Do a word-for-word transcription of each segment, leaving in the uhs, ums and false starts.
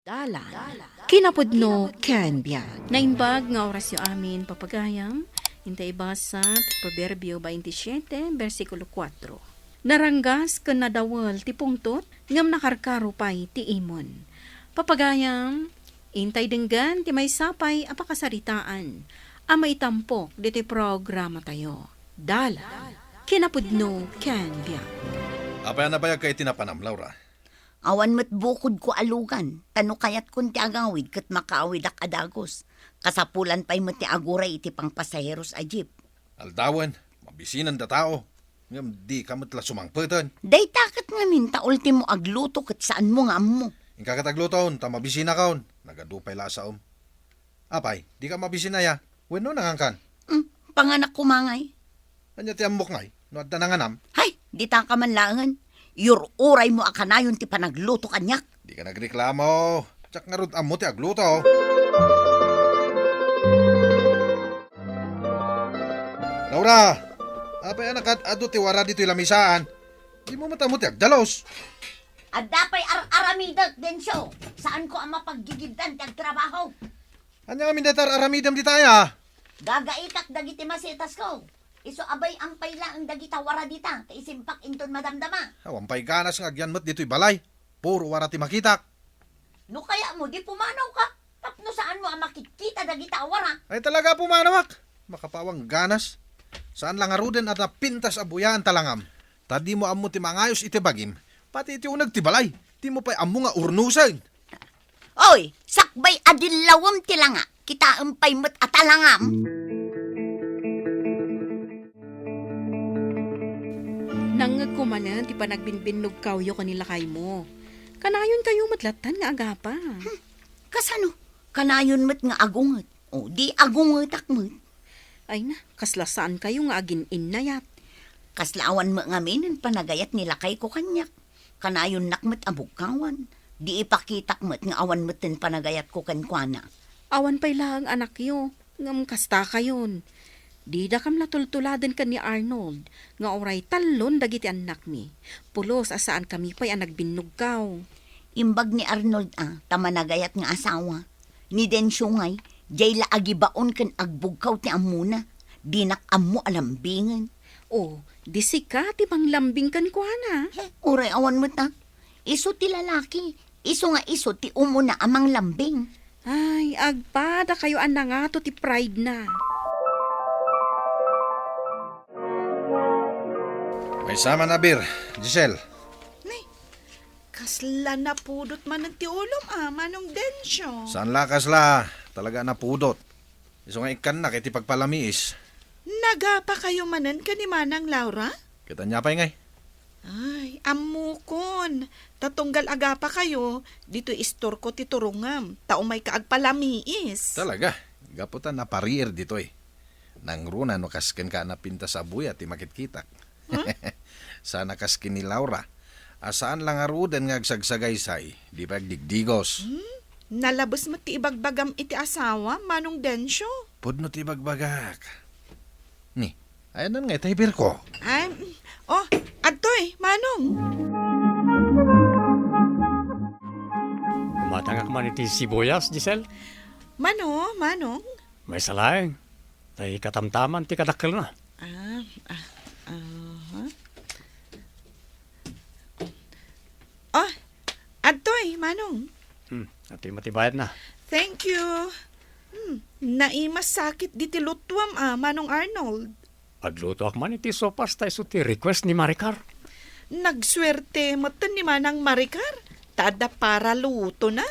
Dalan, kinapudno ken biag. Naimbag nga orasyo amin, papagayam. Inta ibasa ti Proverbio twenty-siete, bersikulo kuatro. Naranggas ken nadawel ti pungtot, ngem nakarkaro pay ti imon. Papagayam, intay denggen ti maysa pay a pakasaritaan a maitampok ditoy programatayo. Dalan, kinapudno ken biag. Apay a nabayagka iti napanam, Laura? Awan met bukodko a lugan, ta no kayatkon ti agawid ket makaawidak a dagus, kasapulan pay met ti aguray iti pangpasaheros a jeep. Aldawen, mabisinanda tao, ngem dika met la sumangpeten. Dayta ket ngamin ta ultimo agluto ket saanmo nga ammo. Inka ket agluton, ta mabisinakon, nagadu pay la a saom. Apay, dika mabisin aya? Wenno nangankan? Hmm, panganak koma ngay. Ania ti ammok ngay? No adda nanganam? Hay, ditaka man laengen. Iyur-uraymo a kanayon ti panagluto kaniak. Dika nagreklamo. Diak ngarud ammo ti agluto. Laura, apay a nakad-adu ti wara ditoy lamisaan? Dimo met ammo ti agdalus. Adda pay ar-aramidek, Dencio. Saanko a mapaggigibdan ti agtrabaho. Ania ngamin dayta ar-aramidem dita aya? Gagaikak dagiti masetasko. Isu a bay-am pay laeng dagita wara dita, ta isimpak inton madamdama. Awan pay ganas nga agyan met ditoy balay. Puro wara ti makitak. No kayatmo, di pumanawka. Tapno saanmo a makitkita dagita a wara. Ay, talaga pumanawak. Makapawan ganas. Saan la ngaruden a napintas a buyaan ta langam. Ta dimo ammo ti mangayos iti bagim, pati iti uneg ti balay, dimo pay ammo nga urnosen. Oy, sakbay a dillawem ti langa, kitaem pay met a talangam. Nangngegko manen ti panagbinbinnugkawyo ken ni lakaymo. Kanayonkayo met lattan nga agapa. Hmm, kasano? Kanayon met nga agunget. O, di agungetak met. Ay na, kasla saankayo nga agin-innayat. Kasla awan met ngamin panagayat ni lakayko kaniak. Kanayonnak met a bugkawan. Di ipakitak met nga awan metten panagayatko kenkuana. Awan pay laeng anakyo, ngem kastakayon. Didakam la tultuladen ken ni Arnold nga uray tallon dagiti annakmi. Pulos a saankami pay a nagbinnugkaw. Imbag ni Arnold a ta managayat nga asawa. Ni Dencio ngay, diay la agibaon ken agbugkaw ti ammona. Dinak ammo a lambingen. O, di sika ti manglambing kenkuana? He, uray awan met a. Isu ti lalaki, isu nga isu ti umuna a manglambing. Ay, agpadakayo a nangato ti pride na. Maysa man a beer, Giselle. Ni, kasla napudot manen ti ulom a, Manong Dencio. Saan la kasla, talaga napudot. Isu nga ikkannak iti pagpalamiis. Nagapakayo manen ken ni Manang Laura? Ket ania pay ngay? Ay, ammokon. Ta tunggal agapakayo, ditoy istorko ti turongam, ta umayka agpalamiis. Talaga, gapu ta napariir ditoy. Nangruna no kas kenka a napintas a buya ti makitkitak. Huh? Saan a kas ken ni Laura, a saan la ngaruden nga agsagsagaysay, di pay agdigdigos. Hmm? Nalabes met ti ibagbagam iti asawa, Manong Dencio. Pudno ti ibagbagak. Ni, ayanna ngay tay beer ko? Ay, oh, adtoy, Manong. Umatangak man iti sibuyas, Giselle. Mano, Manong? Maysa laeng. Tay katamtaman ti kadakkelna. Ah, ah, aha. Oh, adtoy, Manong. Hmm, adtoy met ti bayadna. Thank you. Hmm, naimas sakit diti lutuam a, Manong Arnold. Aglutoak man iti sopas ta isu ti request ni Maricar. Nagsuerte metten ni Manang Maricar, ta adda paralutona.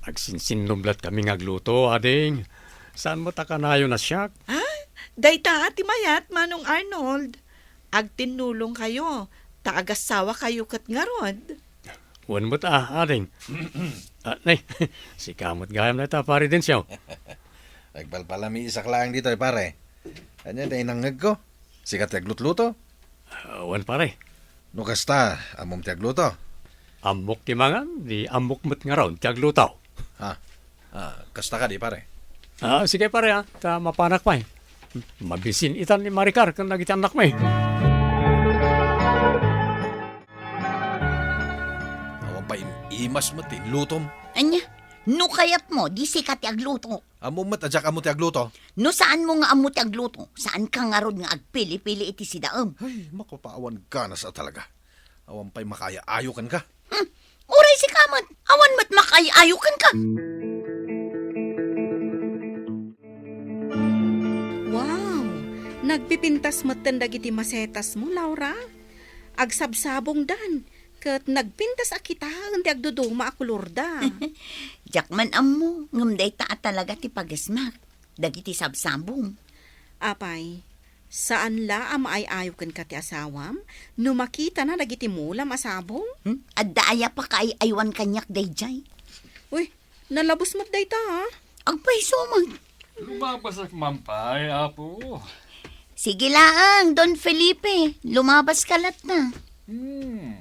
Agsinsinnublad kami nga agluto, ading. Saan met a kanayon a siak? Ah, dayta a ti mayat, Manong Arnold. Agtinnulongkayo, ta agassawakayo ket ngarud. Wen met a, ading. Ah, nay, sika met gayam dayta, Pare Dencio. Agpalpalamiisak laeng ditoy, pare. Ania ti inangngegko? Sika ti aglutluto? Ah, wen, pare. No kasta, ammom ti agluto? Ammok ti mangan, di ammok met ngarud ti agluto. Ha? Ah, kasta kadi, pare? Ah, sige, pare, ah. Ta mapanak pay. Mabisin itan ni Maricar ken dagiti annakmi. Awan pay im-imas met ti inlutom. Ania? No kayatmo, di sika ti agluto. Ammom met a diak ammo ti agluto. No saanmo nga ammo ti agluto, saanka ngarud nga agpili-pili iti sidaem. Ay, mapapaawan ganas a talaga. Awan pay makaayo-ayo kenka. Hmm, uray sika met, awan met makaayo-ayo kenka. Wow! Nagpipintas metten dagiti masetasmo, Laura. Agsabsabongdan, ket nagpintas a kitaen ti agduduma a kolorda. Diak man ammo, ngem dayta a talaga ti pagesmak, dagiti sabsabong. Apay, saan la a maay-ayo kenka ti asawam no makitana dagiti mulam a sabong? Hmm? Adda aya pakaay-aywan kaniak daydiay? Uy, nalabos met dayta, ha? Agpayso met. Lumabasak man pay, Apo. Sige laeng, Don Felipe. Lumabaska latta. Hmm.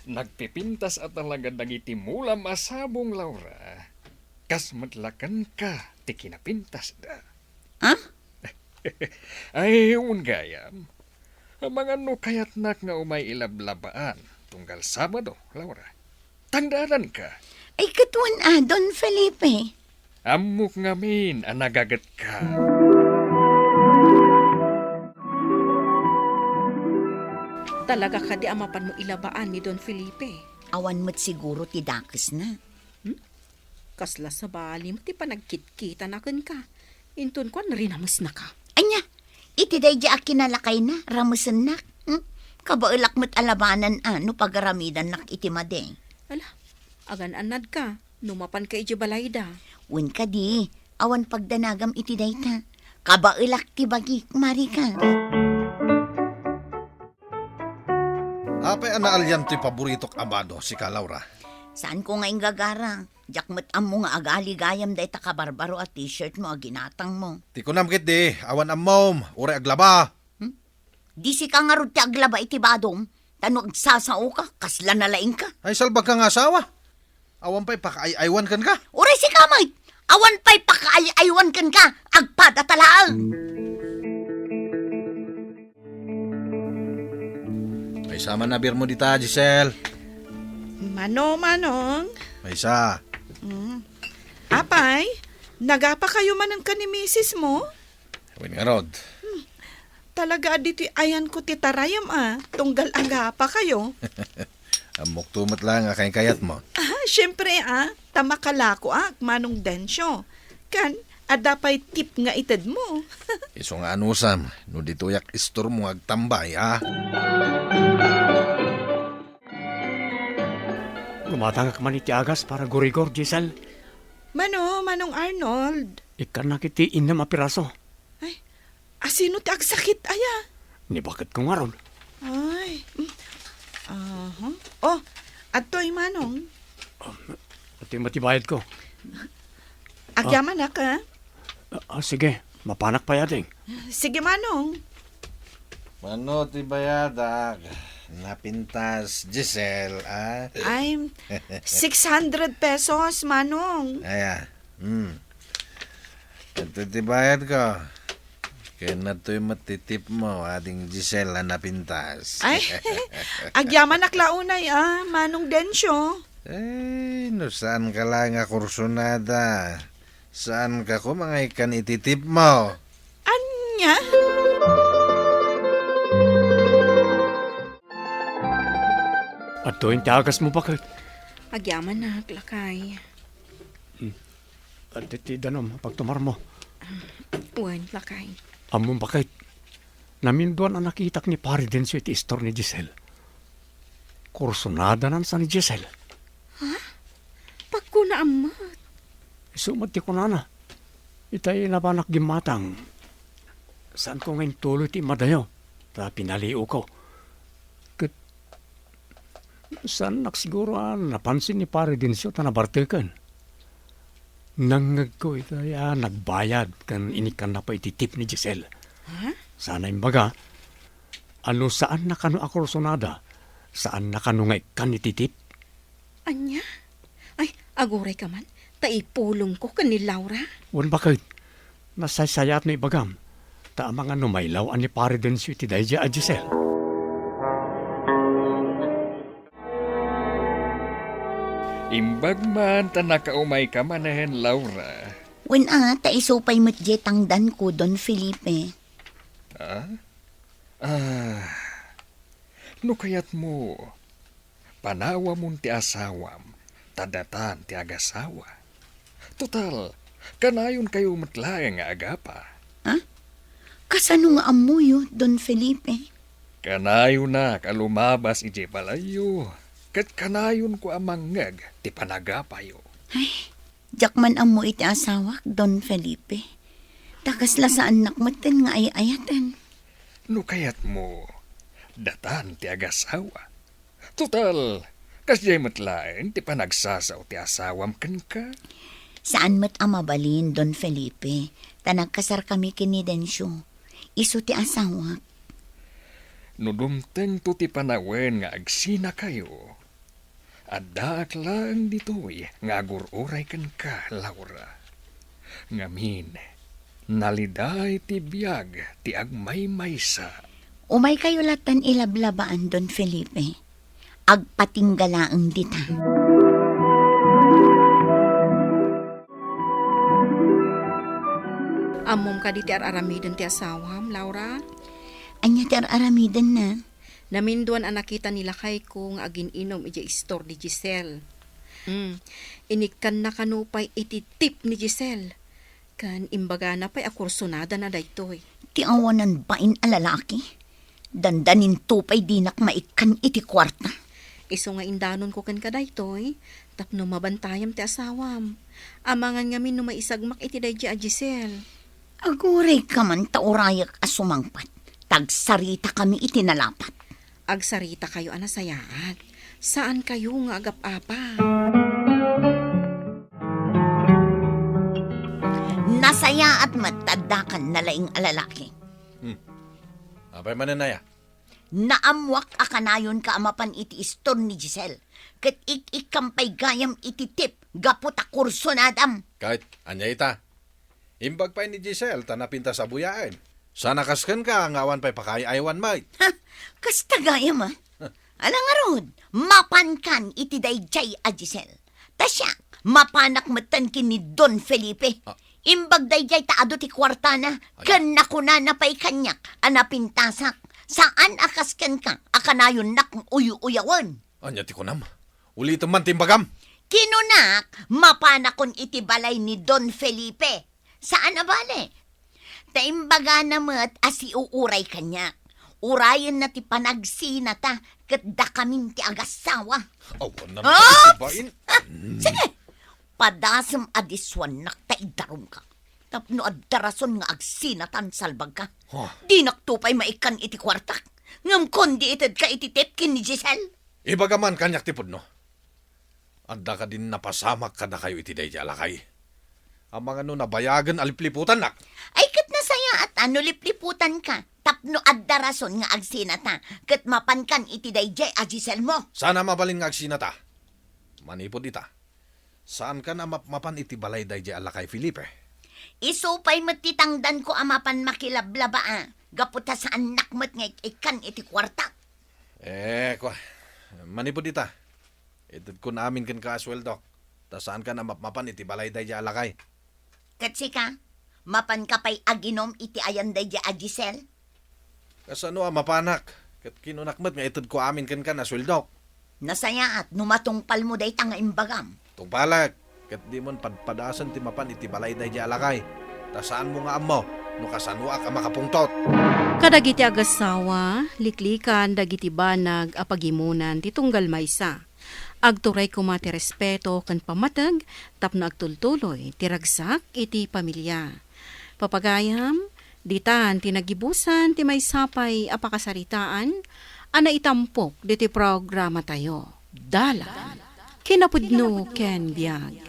Nagpipintas a talaga dagiti mulam a sabong, Laura. Kas met la kenka ti kinapintasda. Ah? Ay, wen gayam. Amangan no kayatnak nga umay ilablabaan tunggal Sabado, Laura. Tangdaananka. Ay, ket wen a, Don Felipe. Ammok ngamin a nagagetka. Talaga kadi a mapanmo ilabaan ni Don Felipe? Awan met siguro ti dakesna. Hmm? Kasla sabali met ti panagkitkitana kenka. Inton kuan, rinamesnaka. Ania? Iti daydiay a kinalakayna, ramesennak. Hmm? Kabaelak met a labanan a no pagaramidannak iti madi. Ala, agan-annadka no mapanka idiay balayda. Wen kadi, awan pagdanagam iti dayta. Kabaelak ti bagik, Marika. Apay a naalian toy paboritok a bado, sika, Laura? Saanko nga inggagara. Diak met ammo nga agali gayam dayta kabarbaro a t-shirt mo a ginatang mo. Ti kunam ketdi, awan ammom, uray aglaba. Hmm? Di sika ngarud ti aglaba iti badom, ta no agsasaoka, kasla nalaingka. Ay, salbagka nga asawa. Awan pay pakaay-aywan kenka. Uray sika met, awan pay pakaay-aywan kenka, agpadata laeng. Maysa man a beer mo dita, Giselle? Mano, Manong? Maysa. Mm. Apay, nagapa kayo manen ken ni misis mo? Wen ngarud. Hmm. Talaga a ditoy ayanko ti tarayem a, tunggal agapa kayo. Ammokto met laeng a kayat mo. Ah, siempre a, ta makalakoak, Manong Dencio. Ken, adda pay tip nga itedmo. Isu nga anusam, no ditoyak istormo nga agtambay, a? Gumatangak man iti agas para gurigor, Giselle. Mano, Manong Arnold? Ikkannak iti innem a piraso. Ay, asino ti agsakit aya? Ni baketko ngarud. Ay, mm. Aha. Oh, adtoy, Manong. Um, adtoy met ti bayadko. Agyamanak, a? Ah, ah, sige, mapanak pay, ading. Sige, Manong. Mano ti bayadak? Napintas, Giselle, a? Ay, six hundred pesos, Manong. Aya. Hmm. Adtoy ti bayadko. Ken adtoy met ti tip mo, ading Giselle a napintas. Ay, agyamanak la unay, a, Manong Dencio. Ay, no saanka la nga kursunada, saanka koma nga ikkan iti tip mo. Ania? Adtoy ti agasmo, baket. Agyamanak, lakay. Hmm. Adtoy ti danom a pagtumarmo. Wen, lakay. Ammom, baket. Naminduan a nakitak ni Pare Dencio iti istor ni Giselle. Kursunadanan sa ni Giselle. Ha? Pagkunaam met? Isu met ti kunana. Itay napanak gimmatang, saanko nga intuloy ti immadayo, ta pinaliwko. Ket saannak siguro a napansin ni Pare Dencio ta nabarteken. Nangngegko itay a nagbayad ken inikkanna pay iti tip ni Giselle. Ha? Sana imbaga, a no saanna kano a kursunada, saanna kano nga ikkan iti tip. Ania? Ay, aguray ka man, ta ipulongko ken ni Laura. Wen, baket, nasaysayaat no ibagam, ta amangan no mailaw-an ni Pare Dencio iti daydiay a Giselle. Imbag man ta nakaumayka manen, Laura. Wen a, ta isu pay met diay tangdanko, Don Felipe. Ah? Ah, no kayatmo, panawamon ti asawam, ta datan ti agasawa. Total, kanayonkayo met laeng nga agapa. Ha? Kasano nga ammoyo, Don Felipe? Kanayonak a lumabas idiay balayyo, ket kanayonko a mangngeg ti panagapayo. Ay, diak man ammo iti asawak, Don Felipe. Ta kasla saannak metten nga ay-ayaten. No kayatmo, datan ti agasawa. Total, kasdiay met laeng ti panagsasao ti asawam kenka. Saan met a mabalin, Don Felipe, ta nagkasarkami ken ni Dencio. Isu ti asawak. No dumtengto ti panawen nga agsinakayo, addaak laeng ditoy nga agur-uray kenka, Laura. Ngamin, naliday ti biag ti agmaymaysa. Umaykayo latan ilablabaan, Don Felipe. Agpatingga laeng dita. Ammom kadi ti ar-aramiden ti asawam, Laura? Ania ti ar-aramidenna? Naminduan a nakita ni lakayko nga agin-inom idiay istor ni Giselle. Hmm, inikkanna kano pay iti tip ni Giselle. Ken imbagana pay a kursonadana daytoy. Ti awanan bain a lalaki? Dandaninto pay dinak maikkan iti kuarta. Isu nga indanonko kenka daytoy, tapno mabantayam ti asawam. Amangan ngamin no maisagmak iti daydiay a Giselle. Agurayka man ta urayak a sumangpet. Tagsaritakami iti nalapat. Agsarita kayo a nasayaat. Saan kayo nga agap-apa. Nasayaat met ta addakan nalaing a lalaki. Hmm. Apay manen aya? Naammuak a kanayonka a mapan iti istor ni Giselle, ket ik-ikkam pay gayam iti tip gapu ta kursonadam. Ket ania ita? Imbag pay ni Giselle ta napintas a buyaen. Saan a kas kenka nga awan pay pakaay-aywan met. Ha? Kasta gayam a? Ala ngarud, mapankan iti daydiay a Giselle. Ta siak, mapanak metten ken ni Don Felipe. Ah. Imbag daydiay ta adu ti kuartana, ala, ken nakunana pay kaniak a napintasak. Saan a kas kenka a kanayonnak uy-uyawen. Ania ti kunam? Ulitem man ti imbagam. Kinunak, mapanakon iti balay ni Don Felipe. Saan a bale. Ta imbagana met a siuuray kaniak. Urayenna ti panagsinata ket dakamin ti agasawa. Awan na. Ah! Ti bain. Sige. Padasem a disuannak ta idarumka. Tapno adda rason nga agsinatan salbagka. Huh. Dinakto pay maikkan iti kuartak. Ngem kundi itedka iti tip ken ni Giselle. Ibaga man kaniak ti pudno. Adda kadin napasamak kadakayo iti daydiay a lakay? Amangan no nabayagen a lipliputannak. Ay, ket nasayaat a no lipliputanka, tapno adda rason nga agsinata, ket mapankan iti daydiay a Giselle mo. Saan a mabalin nga agsinata. Manipud ita, saankan a mapmapan iti balay daydiay a lakay, Felipe. Isu pay met ti tangdanko a mapan makilablaba a, gapu ta saannak met nga ik-ikkan iti kuartak. Eh, kua, manipud ita, itedkon amin kenka a sueldok, ta saankan a mapmapan iti balay daydiay a lakay. Ket sika, mapanka pay aginom iti ayan daydiay a Giselle? Kasano a mapanak? Ket kinunak met nga itedko amin kenka a sueldok. Nasayaat no matungpalmo dayta nga imbagam. Tungpalek, ket dimon padpadasen ti mapan iti balay daydiay a lakay, ta saanmo nga ammo no kasanoak a makapungtot. Kadagiti agasawa, liklikan dagiti banag a pagimonan ti tunggal maysa. Agturay koma ti respeto ken pammateg tapno agtultuloy ti ragsak iti pamilia. Papagayam, ditan ti nagibusan ti maysa pay a pakasaritaan a naitampok ditoy programatayo. Dalan, kinapudno ken biag.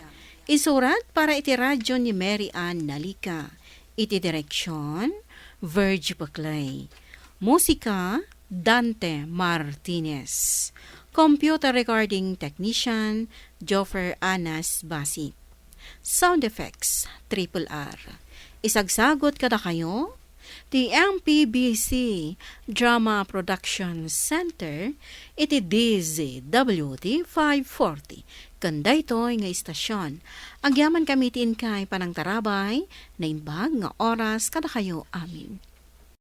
Insurat para iti radyo ni Mary Ann Nalica. Iti direksion, Virgie Paclay. Musika, Dante Martinez. Computer recording technician, Joffer Anas Basi. Sound effects, Triple R. Isagsagot kadakayo, Ti M P B C Drama Production Center iti D Z W T five forty ken daytoy nga istasyon. Agyaman kami ti inkay panangtarabay, naimbag nga oras kadakayo amin.